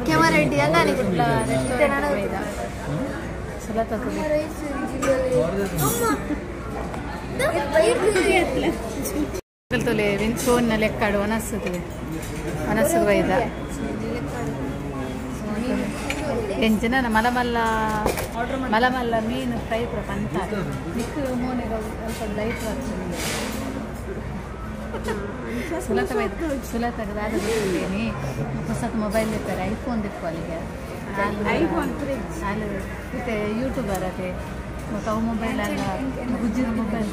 Camera ready ಅಲ್ಲ ಗುಡ್ಲ restaurant ಸುಲತ ತೊಲೆ ಸೋನ್ನ ಲೆಕ್ಕಾಡು ಅನಸ್ತದೆ ಅನಸ್ಸು ಬೈದ ಎಂಚಿನ ಮಲಮಲ್ಲ ಮಲಮಲ್ಲ ಮೀನು ಫ್ರೈ ಪಂತ ನಿಕ್ಕು ಮೋನೆಗೆ ಸ್ವಲ್ಪ ಲೈಟ್ ಬರ್ತದೆ ಸುಲತ ಸುಲತ ದಾದ ಹೊಸತ್ ಮೊಬೈಲ್ ಇರ್ತಾರೆ ಐಫೋನ್ ದಿಕ್ಕು ಅಲ್ಲಿಗೆ ಅಲ್ಲಿ ಮತ್ತೆ ಯೂಟ್ಯೂಬರ್ ಅದೇ ಮತ್ತು ಅವು ಮೊಬೈಲ್ ಅಲ್ಲ ಗುಜ್ಜಿನ ಮೊಬೈಲ್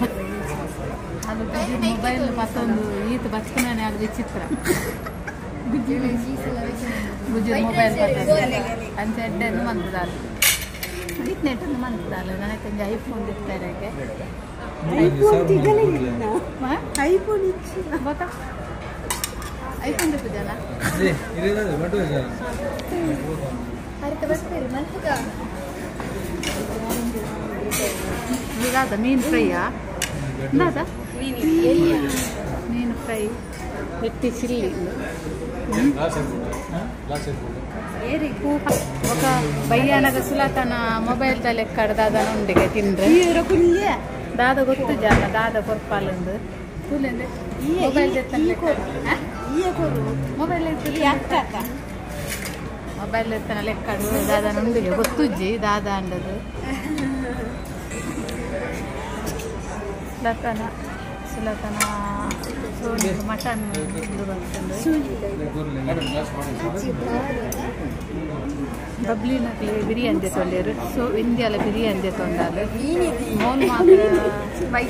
ಅದು ಗುಜ್ಜಿನ ಮೊಬೈಲ್ ಮತ್ತೊಂದು ಈತ ಬದುಕಿನಾನೆ ಅದು ವಿಚಿತ್ರ ಗುಜ್ಜಿನ ಮೊಬೈಲ್ ಬರ್ತದೆ ಅಂತ ಎಡ್ಡೆನ್ನು ಮಂತದಾಲು ಇತ್ನೆಟ್ಟನ್ನು ಮಂತದಾಲು ನನಗೆ ಒಂಜಿ ಐಫೋನ್ ಇರ್ತಾರೆ ಐಫೋನ್ ಗೊತ್ತಾ ಐಫೋನ್ ಇರ್ತದಲ್ಲ ದಾದ ಮೀನು ಫ್ರೈಯಾ ದಾದ ಮೀನು ಫ್ರೈ ಎಟ್ಟಿ ಚಿಲ್ಲಿ ఒక ಬಯ್ಯಾನಗ ಸುಲತನ ಮೊಬೈಲ್ ಲೆಕ್ಕಡ ದಾದ ಉಂಡಿಗೆ ತಿಂದ್ರೆ ದಾದ ಗೊತ್ತು ಜಾಗ ದಾದ ಕೊರ್ಪಾಲಂದು ಮೊಬೈಲ್ ಮೊಬೈಲ್ ಮೊಬೈಲ್ ಎತ್ತನ ಲೆಕ್ಕಡು ದಾದ ಉಂಡಿಗೆ ಗೊತ್ತುಜ್ಜಿ ದಾದ ಅಂಡದು ಸುಲತನ ಸುಲತನ ಮಟನ್ ಬಬ್ಲಿನಕ್ಲೆ ಬಿರಿಯಾನಿ ತೊಂದರು ಸೊ ಇಂಡಿಯಾಲ ಬಿರಿಯಾನಿ ತೊಂದಾಲು ಮೋನ್ ಮಾತ್ರ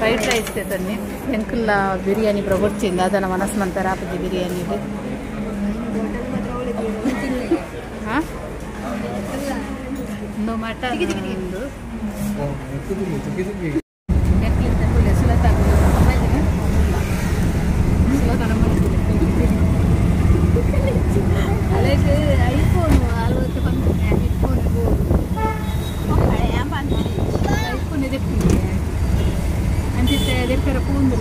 ಫ್ರೈಡ್ ರೈಸ್ ತನ್ನಿ ಎಂಕುಲ್ಲ ಬಿರಿಯಾನಿ ಪೂರ ಬೊಡ್ಚಿಂದ ಅದನ್ನ ಮನಸ್ಸು ಮಂತರ ಆಪುಜಿ ಬಿರಿಯಾನಿ ಹಾಂ ಮಟನ್ ಒಂದು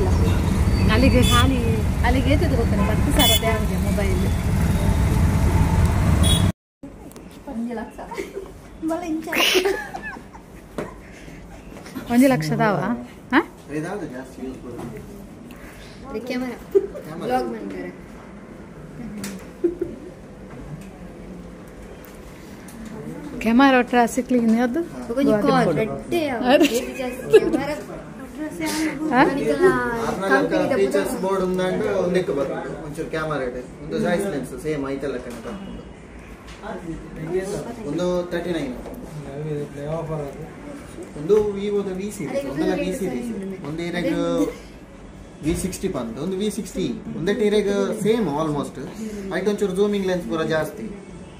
ಅಲ್ಲಿಗೆ ಖಾಲಿ ಅಲ್ಲಿಗೆ ಏತದು ಗೊತ್ತಾನೆ 10 ಸಾವಿರ ಯಾವುದು ಮೊಬೈಲ್ 1 ಲಕ್ಷದವ ಕ್ಯಾಮರಾ ಟ್ರಾಸಿಕ್ಲಿ ಅದು ಫೀಚರ್ಸ್ ಬೋರ್ಡ್ ಉಂದಂಡ ಒಂದಕ್ಕೆ ಬರ್ತದೆ ಒಂಚೂರು ಕ್ಯಾಮರಾ ಇದೆ ಒಂದು ಜಾಯ್ಸ್ ಲೆನ್ಸ್ ಸೇಮ್ ಐತಲ್ಲ ಕಣ ಬರ್ಕೊಂಡು ಒಂದು 39 ಒಂದು ವಿವೋದ ವಿ ಸೀರೀಸ್ ಒಂದಲ್ಲ ವಿ ಸೀರೀಸ್ ಒಂದು ಇರೆಗ್ V60 ಬಂದು ಒಂದು V60 ಒಂದೇ ಇರೆಗ್ ಸೇಮ್ ಆಲ್ಮೋಸ್ಟ್ ಐಟ್ ಒಂಚೂರು ಜೂಮಿಂಗ್ ಲೆನ್ಸ್ ಪೂರ ಜಾಸ್ತಿ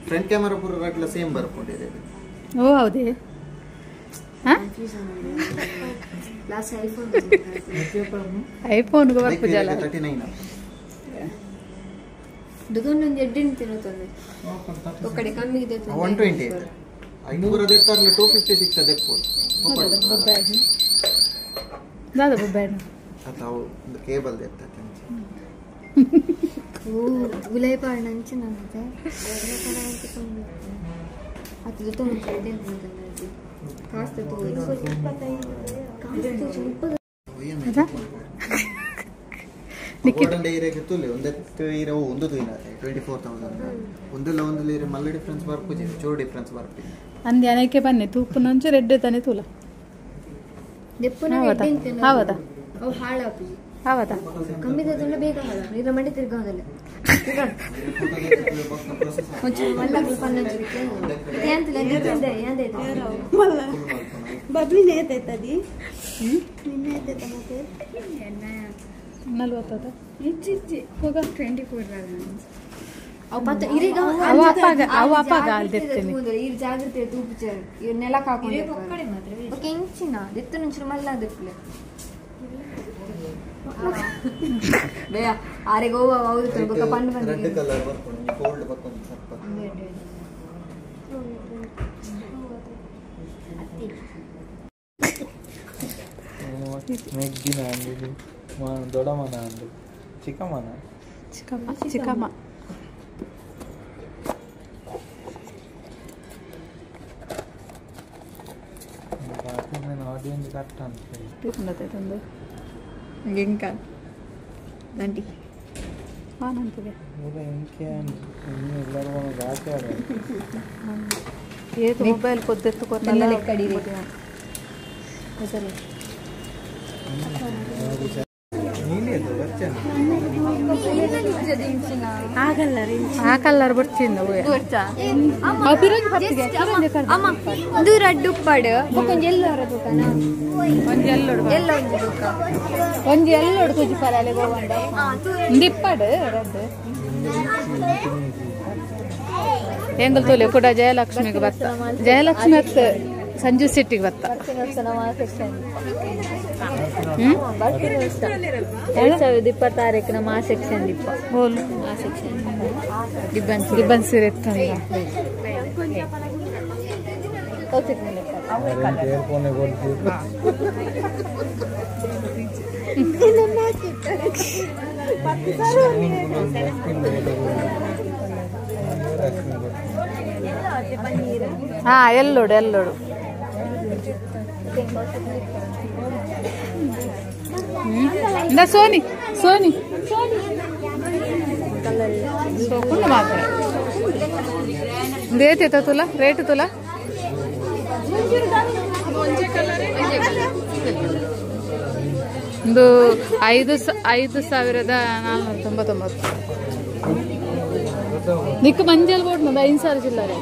ಫ್ರಂಟ್ ಕ್ಯಾಮರಾ ಪೂರ ರಟ್ಲ ಸೇಮ್ ಬರ್ಕೊಂಡಿದೆ. ಓ ಹೌದೇ? ಐಫೋನ್ ಬರ್ಪುಜಲ 39 ದುಗೊಂದೊಂದು ಎಡ್ಡಿನ ತಿನ್ನುತ್ತದೆ ಒಕ್ಕಡೆ ಕಮ್ಮಿ ಇದೆ 128 500 ದೆತ್ತಾರ್ಲ 256 ದೆಪ್ಪೋಡು ದಾದ ಬೊಬ್ಬಾಡ ಅತ್ತ ಅವು ಒಂದು ಕೇಬಲ್ ದೆತ್ತ ಓ ಗುಲಾಯಿ ಪಾಡ್ ನಂಚಿನ ಅಂತೆ ಅದು ದುತ್ತೊಂದು ಎಡ್ಡಿನ ತಿನ್ನುತ್ತದೆ ಕಾಸ್ತ ತೋ ಕಾಸ್ತ ಗೋಲ್ಡನ್ ಏರಿಯಾಗೆ ತುಲೆ ಒಂದೆತ್ತು ಇರೋ ಒಂದು ತುಯಿನ 24000 ಒಂದಲ್ಲ ಒಂದಲ್ಲ ಇರೆ ಮಲ್ಲ ಡಿಫರೆನ್ಸ್ ಬರ್ಪುಜಿ ಚೂರು ಡಿಫರೆನ್ಸ್ ಬರ್ಪುಜಿ ಅಂದೆ ಅನಕ್ಕೆ ಬನ್ನಿ ತೂಪುನಂಚು ರೆಡ್ಡೆ ತಾನೆ ತೂಲ ದೆಪ್ಪುನ ಎಡ್ಡಿನ ಹೌದಾ ಅವು ಹಾಳಾಪುಜಿ ಹೌದಾ ಕಮ್ಮಿ ದೊಡ್ಡ ಬೇಗ ಹಾಳ ನೀರ ಮಂಡಿ ತಿರ್ಗೋದಲ್ಲ ಒಂಚೂರು ಮಲ್ಲ ಪನ್ನಂಚು ಯಾಂತಿಲ್ಲ ಯಾಂದೆ ಮಲ್ಲ ಬಬ್ಲಿ ನೇತೈತದಿ ನಿನ್ನೆ ಐತೈತ ಮತ್ತೆ 40 ಇಜ್ಜಿ ಹೋಗ 24 ಅವು ಪತ್ತ ಇರಿಗ ಅವ ಅಪ್ಪಾಗ ಅವ ಅಪ್ಪಾಗ ಅಲ್ದಿರ್ತೀನಿ ಇರ್ ಜಾಗ್ರತೆ ತೂಪುಚಾರ ಇರ್ ನೆಲಕ ಹಾಕೊಂಡು ಓಕೆ ಇಂಚಿನ ದೆತ್ತು ನಂಚು ಮಲ್ಲ ದೆಪ್ಪಲೆ ಬೇಯ ಆರೆ ಗೋವಾ ಹೌದು ಬೊಕ್ಕ ಪಂಡು ಬಂದು ರೆಡ್ ಕಲರ್ ಬರ್ಕೊಂಡು ಗೋಲ್ಡ್ ಬರ್ಕೊಂಡು ಸ್ವಲ್ಪ ಮೆಗ್ಗಿನ ಅಂದು ದೊಡ್ಡಮ್ಮನ ಅಂದು ಚಿಕ್ಕಮ್ಮನ ಚಿಕ್ಕಮ್ಮ ಚಿಕ್ಕಮ್ಮ ತೂಕುಂಡತ್ತೆ ಎಂಕ ದಂಡಿ ಆನಂತಿದೆ ಏತು ಮೊಬೈಲ್ ಕೊದ್ದೆತ್ತು ಕೊತ್ತಲ್ಲ ಆ ಕಲ್ಲರ್ ಬರ್ಚಿಂದ ಅದು ರಡ್ಡು ಉಪ್ಪಾಡು ಒಂಜಿ ಎಲ್ಲರ ದುಕಾನ ಒಂಜಿ ಎಲ್ಲೋಡು ಎಲ್ಲ ಒಂಜಿ ದುಕಾನ ಒಂಜಿ ಎಲ್ಲೋಡು ಕುಜಿಪಾಲೆ ಗೋವಂಡ ಇಂದಿಪ್ಪಾಡು ರಡ್ಡು ಎಂಗಲ್ ತೋಲೆ ಕೂಡ ಜಯಲಕ್ಷ್ಮಿಗೆ ಬತ್ತ ಜಯಲಕ್ಷ್ಮಿ ಅತ್ತ ಸಂಜು ಸಿಟ್ಟಿಗೆ ಬತ್ತ 2026 ನಮ್ಮ ಆ ಸೆಕ್ಷನ್ ದಿಪ್ಪ ಹೋಲು ಆ ಸೆಕ್ಷನ್ ಗಿಬ್ಬನ್ ಗಿಬ್ಬನ್ ಸೀರೆ ಇತ್ತಂದ ಹಾ ಎಲ್ಲೋಡು ಎಲ್ಲೋಡು ಇಂದ ಸೋನಿ ಸೋನಿ ಸೋಕುಂಡು ಮಾತ್ರ ರೇಟ್ ತುಲಾ ರೇಟ್ ತುಲಾ ಒಂದು 5499 ನಿಕ್ ಮಂಜಲ್ ಬೋರ್ಡ್ ಒಂದು 5,000 ಚಿಲ್ಲರೆ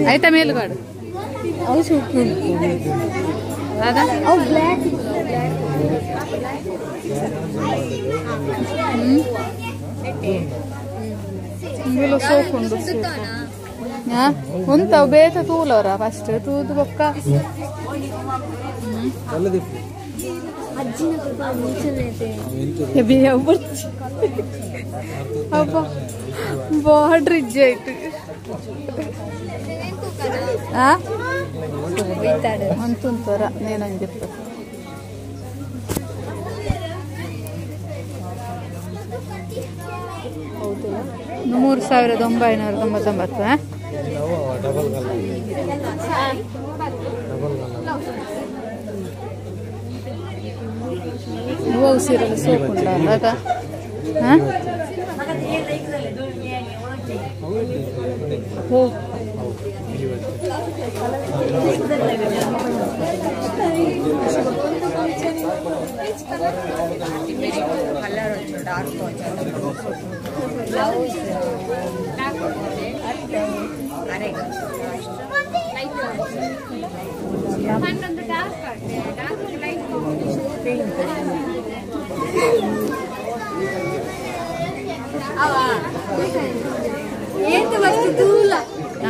ಆಯ್ತಾ ಮೇಲುಗಾಡು ಸೋಪುಂಡು ಉಂಟವು ಬೇತ ತೂಲವರ ಫಸ್ಟ್ ತೂದು ಬೊಕ್ಕ ಅಬ್ಬ ಬಾರ್ಡ್ರ್ ಇಜ್ಜೆ ಆಯ್ತು ಅಂತುಂತರ ನೇನಂಜಿಪ್ಪ ಮೂರು ಸಾವಿರದ ಒಂಬೈನೂರ ತೊಂಬತ್ತೊಂಬತ್ತು. ಹೂವು ಸೀರೆಲ್ಲ ಸೋಪ್ ಉಂಟಾ ಅದ? ಹೋ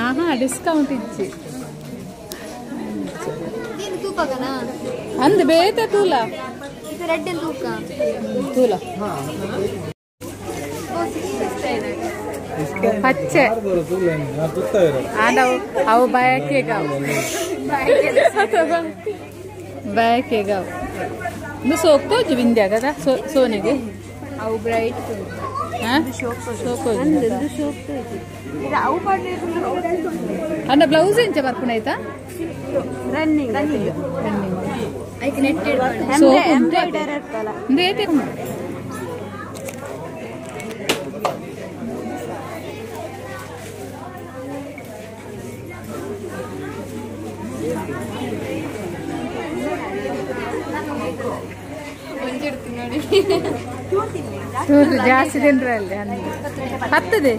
ಆಹಾ ಡಿಸ್ಕೌಂಟ್ ಇಚ್ಚಿ ಅಂದ್ ಬೇತ ತೂಲ ತೂಲ ಪಚ್ಚೆ ಆಂಡವು ಅವು ಬಯಕೆಗಾವು ಬಯಕೆಗಾವು ಇನ್ನು ಸೋಕ್ತೋಜಿ ವಿಂದ್ಯಾಗದ ಸೋನಿಗೆ ಅವು ಬ್ರೈಟ್ ಅಂಡ ಬ್ಲೌಸ್ ಎಂಚ ಬರ್ಪುಣ ಆಯ್ತಾ? ರನ್ನಿಂಗ್ ಜಾಸ್ತಿ ತಿನ್ರಲ್ಲಿ ಹತ್ತದೆ.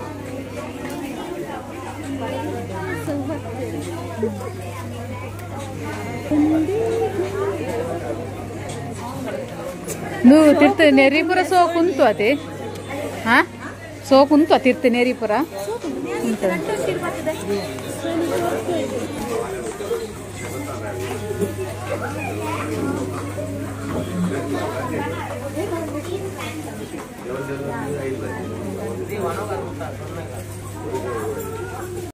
ನೀವು ತಿರ್ತ ನೆರಿಪುರ ಸೋಕುಂತು ಅದೇ ಹಾ ಸೋಕುಂತು ತಿರ್ತ ನೆರಿಪುರ